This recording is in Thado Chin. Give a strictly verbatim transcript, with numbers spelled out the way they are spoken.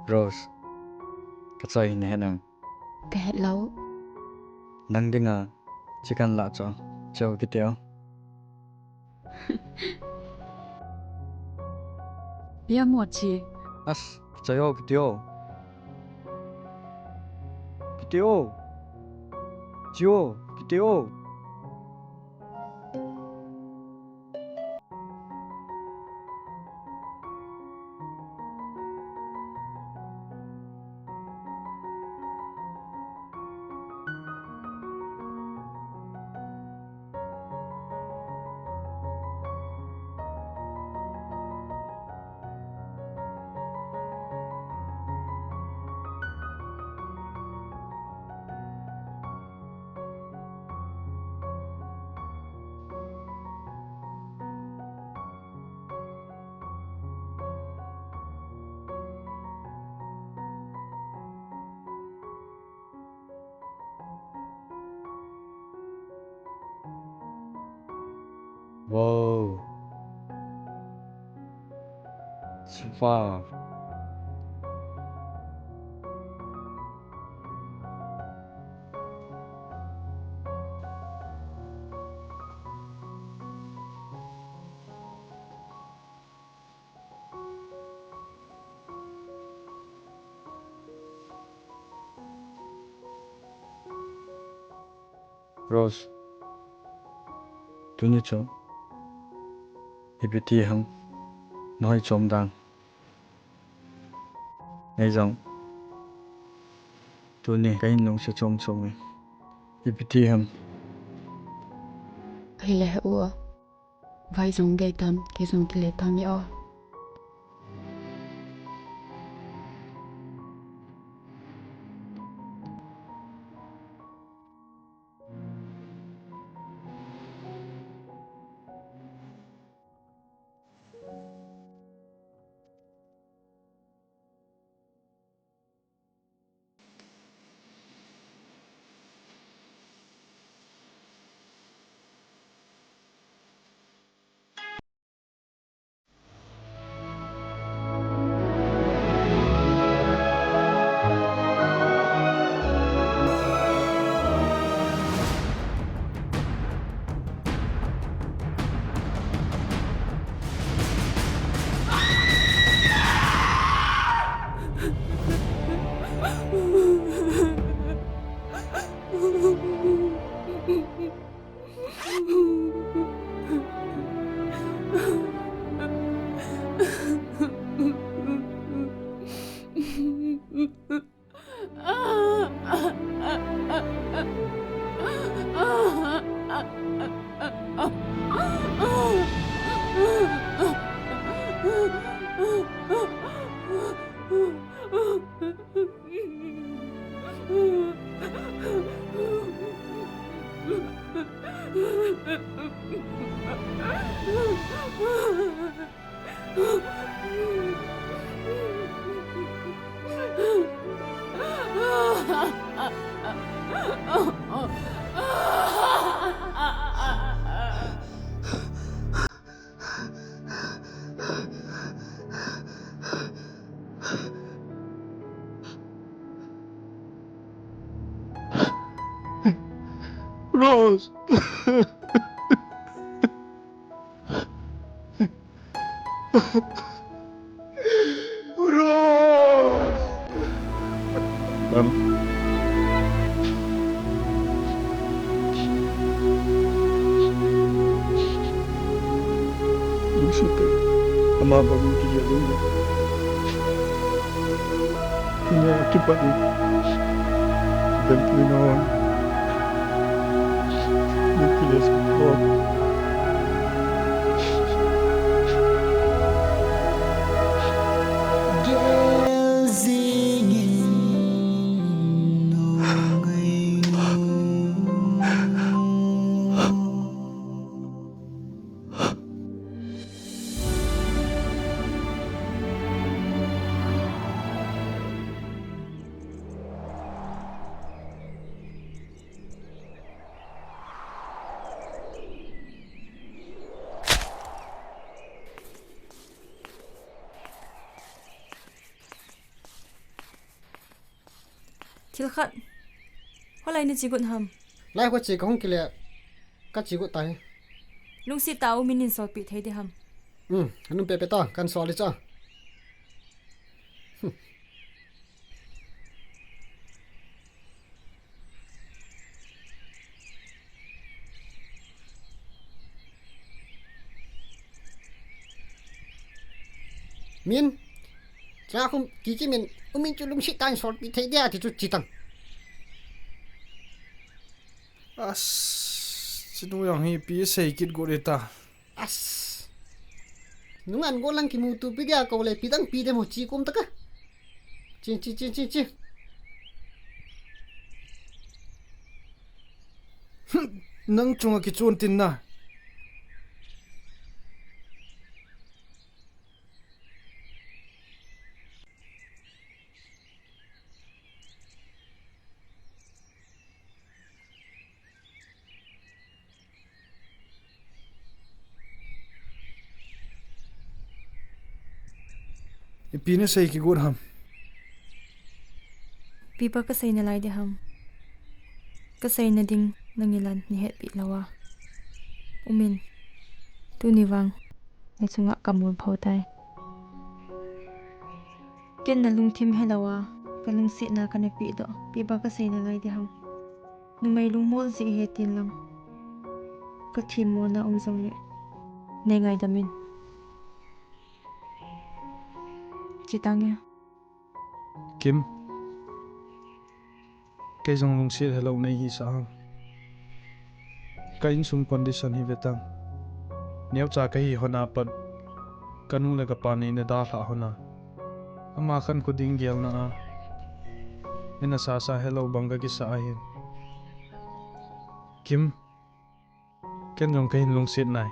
Rose, ka choi hi na he nang. Ka he lou. Nang dinga chicken lah cho, cho kiti o. Bia mo chi. As, cho kiti o. Kiti o. Cho, kiti o. Wow. So far. Rose, tuni chu ipi ti ham, na hoi chom dan. Ei jong tuni ka hin lungset chom chom e. Ipi ti ham. Hile he u a. Vai jong gei tan, kei jong kile tan ni o. Rose! Rose! Mama. Lungset tah. Ama bang in kigel lou. Tuni a kipat in. Bempui na hon. Nucleus ko. Thil khat. Hoilai nache got ham? Lai kho che kahung kile, kache got tai. Lungset tah a U Min in solpeh thei ding ham? Um, anung pepe ta, kahin sol ding chu. Min, cha khum, Kikim in, U Min chu lungset tah in solpeh thei dia ti chu che tan. As, chinu jong hi ipi asei kit got e ta. As. Nungah in golang kimuto pi dia kou le ipi dang ipi dem ho che kom tah a. Che, che, che, che, che. Nang chunga kichon tin na. Ipi nasei kigot ham? Ipi pa kasei nalai ding ham? Kasei nading nangin lang nahetpi lou a. U Min, tuni vang nachunga kamul pho tai. Ken nalungthim helou a, kalungsetna kana pehdoh. Ipi pa kasei nalai ding ham? Numei lungmol jeh ahi tin lang, kathemmona um jongle, nei ngaidam in. Che tange. Kim, kei jong lungset helou nei hisah ham? Ka insung condition hi ve tan. Neocha kahi hon a pat, kanu le kapa nei nadalhah hon a, ama khankho ding gelna a nei nasasa helou bang kakisah ahin. Kim, ken jong kahin lungset nai.